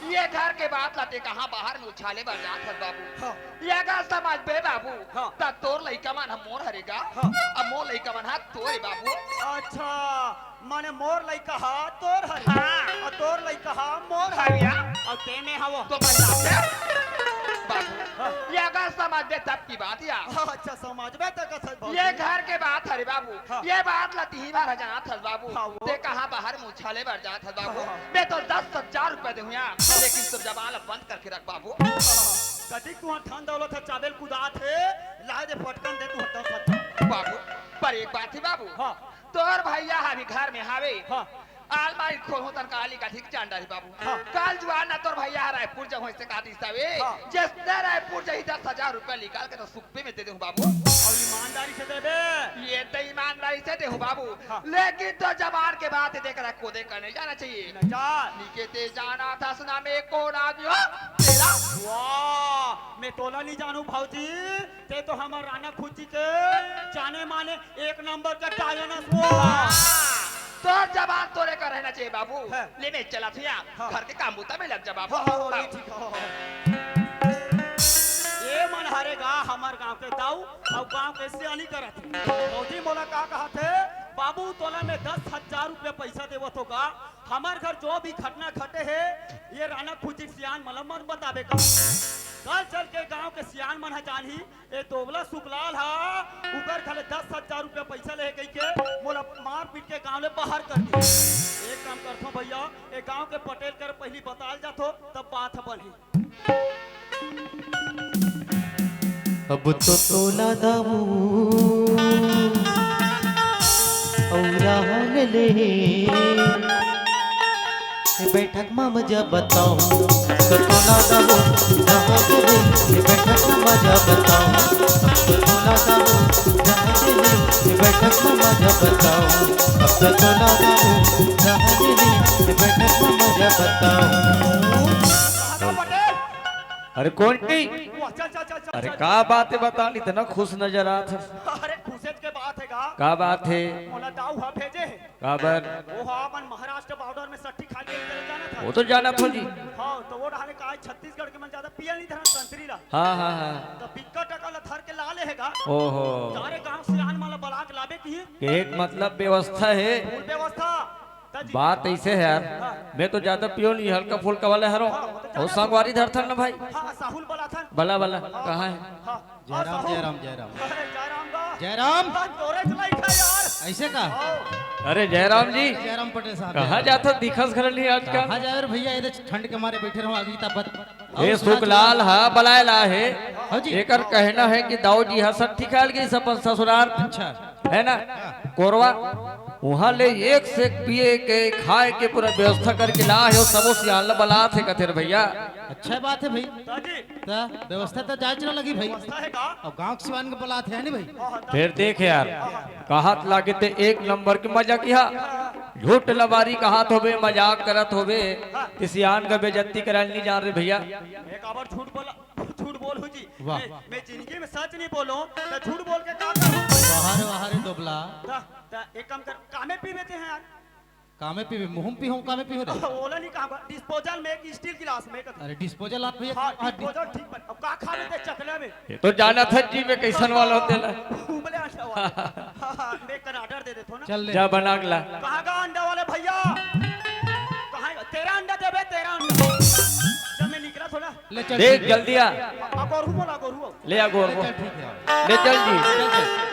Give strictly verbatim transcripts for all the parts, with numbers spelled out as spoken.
ये घर के बात ला ते कहाँ बाहर में उछाले बर जात हस बाबू? हाँ। ये अगर समझबे बाबू, हाँ। त तोर लइका मन ह मोर हरे गा, हाँ। अब मोर लइका मन ह तोर हे बाबू। अच्छा, माने मोर लइका ह तोर हरे, हाँ। अउ तोर लइका ह मोर हरे, हरिया। अउ ते में हवो। तो मैं जाते बाबू, हाँ। ये अगर समझबे तब की बात या। हाँ, अच्छा, समझबे त कथस भौजी। ये घर के बात हरे बाबू, हाँ। ये बात ला तिही बार ह जानत हस बाबू। हाँ, वो। ते कहाँ बाहर में उछाले बर जात हस बाबू। हाँ। मैं तो दस हजार रुपया देहूँ यार, लेकिन तोर जबान ला बंद करके रख बाबू। कतिक तुँहर धन दौलत ह चाबे ल कुदात हे, लाय दे फटकन दे तुँहर दस हजार। बाबू, पर एक बात हे बाबू, हाँ। तोर भैया ह अभी घर में हावे, हाँ। आलमारी खोलहूँ तन काली का ठीक जान डारी बाबू। हाँ। काल जुआर ना तोर भैया ह रायपुर जाहूँ अइसे कहा दिस हवे, हाँ। जइसने रायपुर जाही दस हजार रुपया निकाल के तो सुप्पे में दे देहूँ बाबू। अउ ईमानदारी से देबे? ये तो ईमानदारी से देहूँ बाबू। हाँ। लेकिन तोर जबान के बात देख रहा, कोदे का नहीं जाना चाहिए। नहीं जा। नीके ते जाना था सुना मैं कौन आदमी हो तेरा। वाह, मैं तोला नहीं जानू भौजी, ते तो हमर राना खुची के जाने माने एक नंबर का डायन हस वो। तोर जबान तोरे का रहना चाहिए बाबू। हाँ। ले मैं चलत हूँ यार, हाँ। घर के काम बूता में लग जा बाबू। हाँ, हाँ, हाँ, हाँ। ये ठीक है, हाँ, हाँ। ये मन हरे गा हमर गांव के दाऊ, अउ गांव के सियानी करत हे। भौजी मोला का कहत हे, "बाबू तोला मैं दस हजार रुपया पैसा देवत हो गा, हमर घर जो भी घटना घटे हे, ये राना खुची सियान मन ला मत बताबे गा। कल चल के गांव के सियान मन ह जानही, ए दोबला सुकलाल हा, उकर घले दस हजार रुपया पैसा ले हे कहिके मोला मार पीट के गांव ले बाहर कर दिस। एक काम करथों भैया, ए गांव के पटेल कर पहिली बताल जाथों, तब बात ह बनही।" अब तो तोला दाऊ अउ राहन ले। ए बैठक म मजा बताओ, अब तो तोला दाऊ, जहाँ चले, ए बैठक म मजा बताओ, अब तो तोला दाऊ, जहाँ चले, ए बैठक म मजा बताओ, अब तो तोला दाऊ, जहाँ चले, ए बैठक म मजा बताओ। कहाँ का पटेल? अरे कौन जी? वाह, चल, चल, चल, चल, अरे चल। का बात हे बताल, इतना खुश नजर आत हस। अरे खुशेच के बात हे गा। का बात हे? मोला दाऊ हा भेजे हे। काबर? वो हा अपन महाराष्ट्र बॉर्डर में सट्ठी खाए के चले जाना था। वो तो जानत हों जी। हाँ, तो वो डहाने का छत्तीसगढ़ के मन ज्यादा पिया नहीं धरन संतरी ला। हाँ, हाँ, हाँ। तो बिक्का टका ला धर के ला ले हे गा। ओहो। सारे गांव सियान मन ला बला के लाबे की। एक मतलब व्यवस्था हे। फुल व्यवस्था। ता जी। बात अइसे हे यार, हाँ। मैं तो ज्यादा पियो नहीं, हल्का फुल्का वाला हरों। हाँ, वो तो अउ ज्यादा संगवारी धरथन ना भाई। हाँ, साहुल बलाथन। बला, बला, हाँ, कहाँ हे? हाँ। जयराम, हाँ, जयराम, जयराम। अरे, जयराम दा। जयराम। हाँ, तोरे च लइका यार। अइसे का? हाँ। अरे, जयराम जी। जयराम पटेल साहब, कहाँ जयराम। जाथो, दिखस घलो नहीं आजकल? कहाँ जावे रे भैया, एदे ठंड के मारे बइठे रहों, आगी तापत। ए, अउ सुना सुकलाल जी। हा, बलाय ला हे। हाँ जी। एकर कहना हे कि दाऊ जी हा सट्ठी खाय ल गिस अपन ससुरार। अच्छा। हे ना? हाँ। कोरवा, उहाँ ले एक से एक पिए के, खाय के पूरा व्यवस्था करके ला हे, अउ सबो सियान ला बलात हे कथे रे भैया। अच्छा बात हे भाई। ता जी। ता व्यवस्था तो जायज न लगी भाई। व्यवस्था हे का? अब गांव के सियान के बलात हे नी भाई। हाँ, हाँ, ता फेर देख यार, हाँ, हाँ। कहत लागे ते एक नंबर के मजा किहा। झूठ लबारी कहत होबे, मजाक करत होबे, हाँ। ते सियान का बेइज्जती कराय ल नहीं जान रे भैया। मैं काबर झूठ बोला? झूठ बोलहूँ जी। वाह। मैं, मैं जिंदगी में सच नहीं बोलों, तो झूठ बोल के का करूँ? वाह रे, वाह रे दोबला। ता, ता एक काम कर, कामे पीबे ते हा यार? कामे पीबे, मुँह में पीहूँ, कामे पीहूँ रे? ओला नहीं कहा, disposal में एक steel गिलास में एक। अरे disposal आप भैया, हाँ, हाँ, disposal ठीक बन। अब का खा लेते चकले में? ये तो जानत हस जी मैं कइसन वाला हों तेला। उबले अंडा वाला। हाँ, हाँ, मैं कर order दे देथों ना। चल ले। जा बना के ला। कहाँ का अंडा वाले भैया? कहाँ का? तेरा अंडा देबे, तेरा अंडा। जब मैं निकला थोड़ा। ले चल, देख, ठीक हे। जल्दी आ। आ, गोरू बोला, गोरू। ले आ, गोरू। ले चल, ठीक हे। ले चल जी। चल, चल।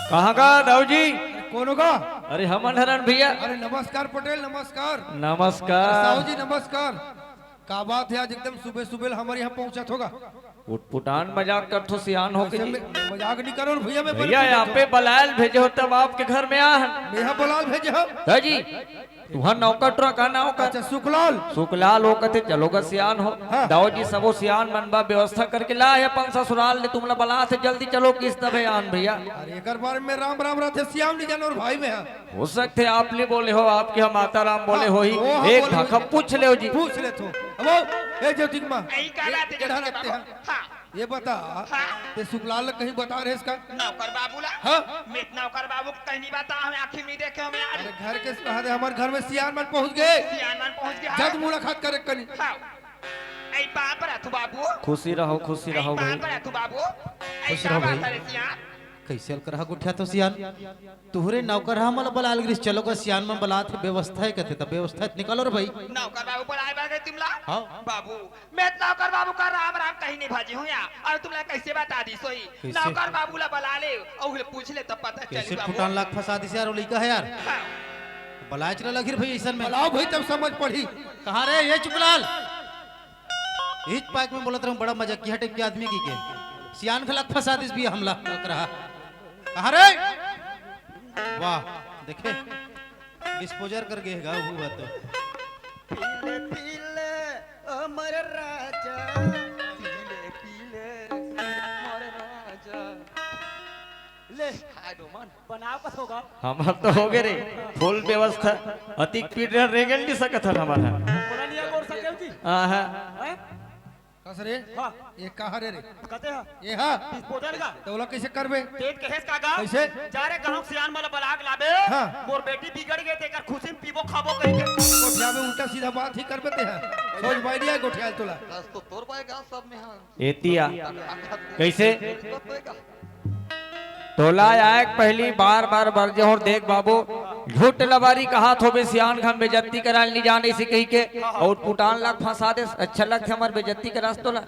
कहाँ का दाऊ जी? कोन हो गा? अरे हमन हरन भैया। अरे नमस्कार पटेल, नमस्कार। नमस्कार। साहू जी नमस्कार। का बात हे, आज एकदम सुबह सुबह हमर यहाँ पहुँचत हो गा? उटपुटान मजाक करथो सियान होके जी। मैं मजाक नहीं करों भैया, मैं भैया, यहाँ पे बलाय ल भेजे हों तब आपके घर में आ हन। मैं यहाँ बलाय ल भेजे हों। हाँ जी, तुँहर नौकर टुरा का नाव का? अच्छा, सुकलाल। सुकलाल हो कथे, चलो गा सियान हो। हाँ। दाऊ जी सबो सियान मन बा व्यवस्था करके ला हे अपन ससुरार ले, तुमला बलात हे जल्दी चलो किस तबे आन भैया। अरे एकर बारे में राम राम रथे, सियान नहीं जानों रे भाई मैं, हाँ। हो सकथे आप नहीं बोले हो, आपके यहाँ माता राम बोले हाँ, होही। वो हाँ एक बोले भाखा होही। पूछ लेव जी। पूछ लेथों। अब वो ए ज्योति के माँ, यही का बात है, ए, ज्योति के बाबू। हाँ। ये बता, हाँ। ते सुखलाल ला कहीं बता रहे इसका? नौकर बाबू ला? हाँ। मैं नौकर बाबू को कहीं नहीं बता, हमें आँखी में देखे, हमें आज। अरे घर के सुहा दे, हमारे घर में सियान मन पहुँच गए। सियान मन पहुँच गए, हाँ। जल्द मुलाकात करे कनी। हाँ। ऐ बाप रे तू बाबू। खुशी रहो, खुशी रहो भाई। बाप रे तू बाबू। ऐ खुश रहो भाई। कैसे अलकर हा गोठिया तो सियान? तुहरे नौकर हा मला बलाल गिरिस, चलो का सियान मन बलात हे, व्यवस्था हे कहते, तब व्यवस्था हे, निकालो रे भाई। नौकर बाबू बलाए बर गए तिमला? हाँ। बाबू, मैं तो नौकर बाबू का राम राम कहीं नहीं भाजी हूँ यार। और तुमला कैसे बता दी सोई? कैसे? नौकर बाबू ला बला ले, और पूछ ले तब पता चली कैसे बाबू। फुटान लाख फंसा दिस यार, वो लइका हे यार। हाँ। बलाए चला लगिर भाई ऐसन में। बलाओ भाई तब समझ पड़ी। कहाँ रे ये चुकलाल? इच पाइक में बोलत रहूं, बड़ा मजाकिया टाइप के आदमी की के। सियान घलक फंसा दिस भी हमला लग रहा। कहाँ रे? वाह, देखे, डिस्पोजर कर गए गा वो बात तो। पीले पीले अमर राजा, पीले पीले अमर राजा। ले, हाय डोमन। बनाव कस होगा? हमार तो हो गए रे, फुल व्यवस्था। अतिक पीट रहे, रेंगन नहीं सकत हन हमार हा। बोला नहीं गोर सकेव जी। हाँ, हाँ। हैं? कस रे? हाँ। ये कहाँ रे रे? कते हा? ये हा? डिस्पोजर का? तो ओला कैसे करबे? पेट के हेस का गा? कैसे? जा रे गाँव सियान मला बलाक लाबे। हाँ। मोर बेटी बिगड़ गए, तेकर खुशी में पीबो खाबो कहीं के। गोठिया में उल्टा सीधा बात ही करबे ते हा। सोच भाई दिया गोठिया तोला। बस तो तोर पाएगा सब में हाँ। एतिया। कैसे? तोला आए के पहली बार बार बरजे हों, देख बाबू, झूठ लबारी कहात होबे, सियान घम बेइज्जती कराल नहीं जाने से कही के, और पुटान लाख फंसा दे, अच्छा लगथे हमर बेइज्जती करास तोला,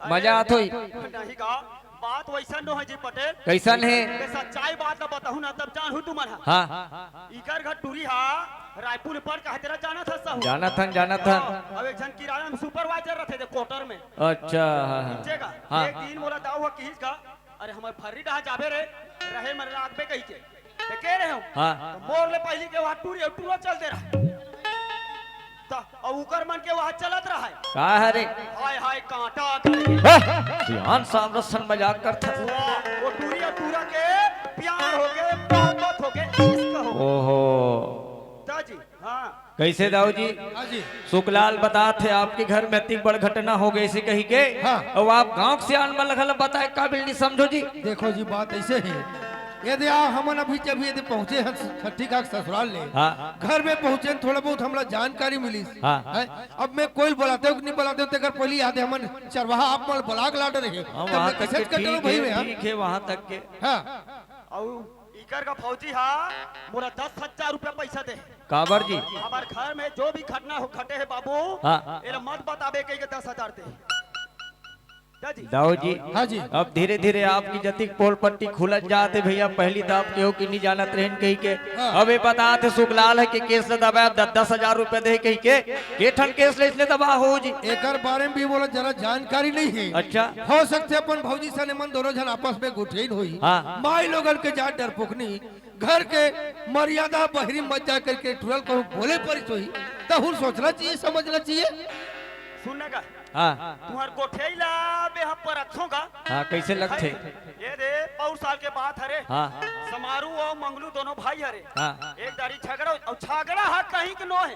मजा आत होई। नहीं गा, बात वैसा नो है जी पटेल। कैसन है? मैं सच्चाई बात ला बताहूँ ना, तब जानहू तुमन हा। हाँ। इकर घर टूरी हा, रायपुर में पढ़ के हा, तेरा जाना था सहू। जाना थन, जाना थन। हाँ, अब एक जन किराना में सुपरवाइजर रहते थे क्वार्टर में। अच्छा, हाँ, हाँ। समझेगा? हाँ। एक दिन मोला दाऊ हा किहिस गा, अरे हमर फर्री डहा जाबे रे, रहे मन राखबे कही के। ते के रहे हो? हाँ। तो मोर ले पहली के वहाँ टूरी और टूरा चल दे रहा। तो और उकर मन के वहाँ चलत रहा है। का है रे? हाय हाय कांटा गड़े। हाँ, सियान सामरसन मजाक करता। वाह, वो टूरी और टूरा के प्यार हो गए, मोहब्बत हो गए, इश्क हो गए। ओहो। दाजी। हाँ। कैसे दाऊ जी? हाँ जी। सुखलाल बतात हे आपके घर में अतिक बड़ घटना हो गए से कही के। हाँ। और आप गांव के सियान मन ला घला बताए काबिल नहीं समझो जी। देखो जी, बात ऐसे है, यदि आ हमन अभी जब यदि पहुंचे हैं छठी का ससुराल ले, हाँ। घर में पहुंचे थोड़ा बहुत हमला जानकारी मिली। हाँ। है? अब मैं कोई बुलाते हो कि नहीं बुलाते हो, तेकर पहली याद है हमन चरवाहा आप मन बलाक लाड रहे। हाँ, तब वहाँ मैं तक कैसे के कटल ठीक भाई है, में, हाँ? ठीक है, वहाँ तक के। हाँ। और इकर का फौजी हा मोला दस हजार रुपया पैसा दे। काबर जी? हमार घर में जो भी घटना हो घटे है बाबू, हाँ। एला मत बताबे कही के दस हजार दे। क्या जी? दाऊ जी, हाँ जी। अब धीरे-धीरे आपकी जतिक पोल पट्टी खुलत जात हे भैया, पहली तो आप केहू की नहीं जानत रहन कही के। हाँ। अब ये बतात हे सुखलाल हे कि केस ला दबाए दस दस हजार रुपया दे कही के, के ठन केस ले इसने दबा हो जी? एकर बारे में भी मोला जरा जानकारी नहीं है। अच्छा। हो सकथे अपन भौजी सने मन दोनों झन आपस में गोठियाइन होही। हाँ। माई लोगन के जात डरपोकनी, घर के मर्यादा बहरी मत जा करके टुरल कहूँ बोले परिस होही, तहूँ सोचना चाहिए, समझना चाहिए। सुनना का? हाँ। तुम्हार गोठियाई ला बे हम परखथों का? हाँ, कैसे लगथे? ये दे, पौर साल के बात हरे। हाँ। समारू और मंगलू दोनों भाई हरे। हाँ। एक दारी झगड़ा, और झगड़ा हा कहीं के नो है।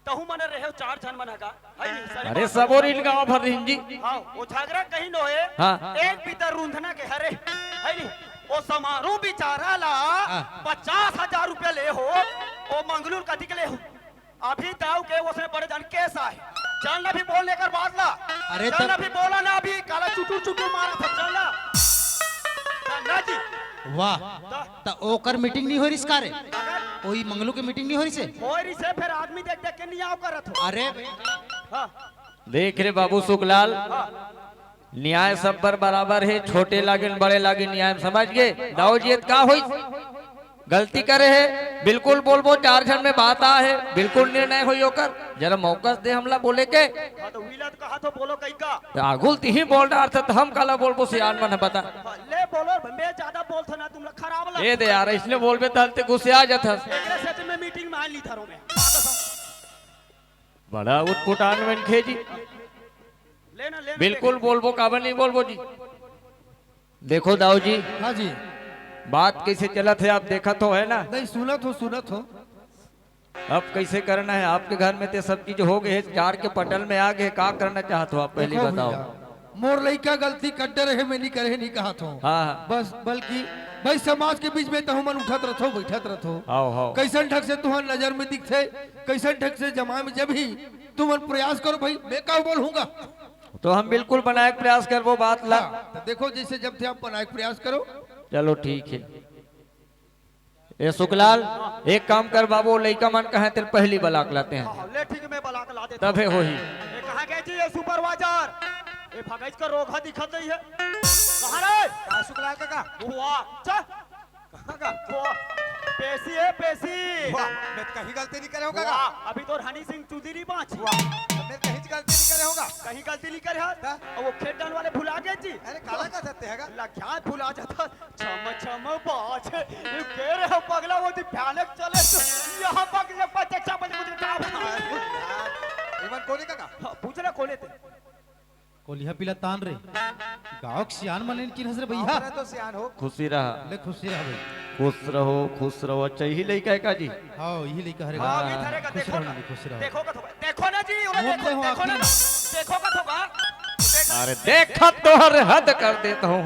तहू मने रहे हो चार झन मन हगा। है नहीं, सही अरे बात है। सबो रिन गाँव भर रिन जी। हाँ, वो झगड़ा कहीं नो है। हाँ। एक बीता रूंधना के हरे। है नहीं, वो समारू बेचारा ला हाँ। पचास हजार रुपया ले हो, वो मंगलू कतिक ले हो। अभी दाऊ के उसने बड़े जान केस आए। चल ना भी बोलने कर बात ला। अरे चल तब ना भी बोला ना अभी, काला चुटुर चुटुर मारा था, चल ना। चल ना जी। वाह। तो त ओकर मीटिंग नहीं हो रही इस कारे? अगर ओई मंगलू के मीटिंग नहीं हो रही से? हो रही से, फिर आदमी देख देख के नहीं आओ करत हो। अरे हाँ। देख रे बाबू सुखलाल, हाँ। न्याय सब पर बराबर है, छोटे लागिन बड़े लागिन न्याय में, समझ गए? दाऊ जी, का होई? गलती करे है, बिल्कुल बोलबो, चार झन में बात आ है, बिल्कुल निर्णय होई ओकर। जरा मौका दे हमला बोले के। हाँ, तो हुई ला तो कहा तो बोलो कहीं का। तो आगुल तिही बोल रहा था, तो हम काला बोलबो, सियान मन है बता। हाँ, ले बोलो, मैं ज्यादा बोलथो ना, तुम लोग खराब लग। ए दे यार, इसने बोलबे तल ते गुस्से आ जाता। एकरे सेट में मीटिंग में आ ली थारो में। बड़ा उटपुटान मनखे जी। लेना, लेना, बिल्कुल लेना। बोलबो, काबर नहीं बोलबो जी। देखो दाऊ जी, हाँ जी। बात कैसे चलत है, आप देखत हो, है ना? नहीं, सुनत हो, सुनत हो। अब कैसे करना है? आपके घर में ते सब चीज हो गए, चार के पटल में आ गए, का करना चाहत हो आप, पहली बताओ। मोर लइका गलती कड्डे रहे, मैं नहीं करे, नहीं कहा थो। हाँ। बस बल्कि भाई, समाज के बीच में तहु मन उठत रथो, बैठत रथो। आओ, आओ। कैसन ढंग से तुहर नजर में दिखथे, कैसन ढंग से जमाए में जब ही तुमन प्रयास करो भाई, मैं का बोलूंगा। तो हम बिल्कुल बनाए के प्रयास करबो बात ला। हाँ, तो देखो जैसे जब थे आप बनाए के प्रयास करो। चलो ठीक है। ए सुखलाल, एक काम कर बाबू, लइका मन कहे तेरे पहली बलाक लाते हैं। हाँ, ले ठीक, मैं बलाक ला देता तभे होही। ये कहाँ गए जी ये सुपरवाइजर? ये भगज का रोगा दिखत नहीं है। कहाँ रे? का सुखलाल काका? वाह, चल। कहाँ का? वाह, पेशी है पेशी। वाह, मैं तो कहीं गलती नहीं करे होगा। वाह, अभी तो हनी सिंह चौधरी बाँची। वाह, मैं कहीं गलती नहीं करे होगा। कहीं गलती नहीं करे हाथ। हाँ। अब वो खेत डान वाले भुला गए जी। अरे काला का सत्य है का? लख्यात भुला जाता। छम छम बाजे। ये कह रहे हो पगला, वो दी भयानक चले तो यहाँ पगले पर चचा बजे मुझे क्या अरे यार, इवन कोने काका? हाँ, पूछ रहे कोने थे। कोलिहा पीला तान रे। गाँव के सियान मन इनकी नजर भैया। अरे तो सियान हो। खुशी रहा। ले खुशी रहा भाई। खुश रहो, खुश रहो। अच्छा, यही लइका है का जी? हाँ, यही लइका हरे। हाँ, अभी धरे का खुश देखो रहो ना। ना, खुश रहो। देखो का थोड़ा, देखो ना जी, उन्हें मुंह देखो, पे हो देखो ना। आखिरी। देखो का थोड़ा। अरे देखा तोहर हद कर देता हूँ।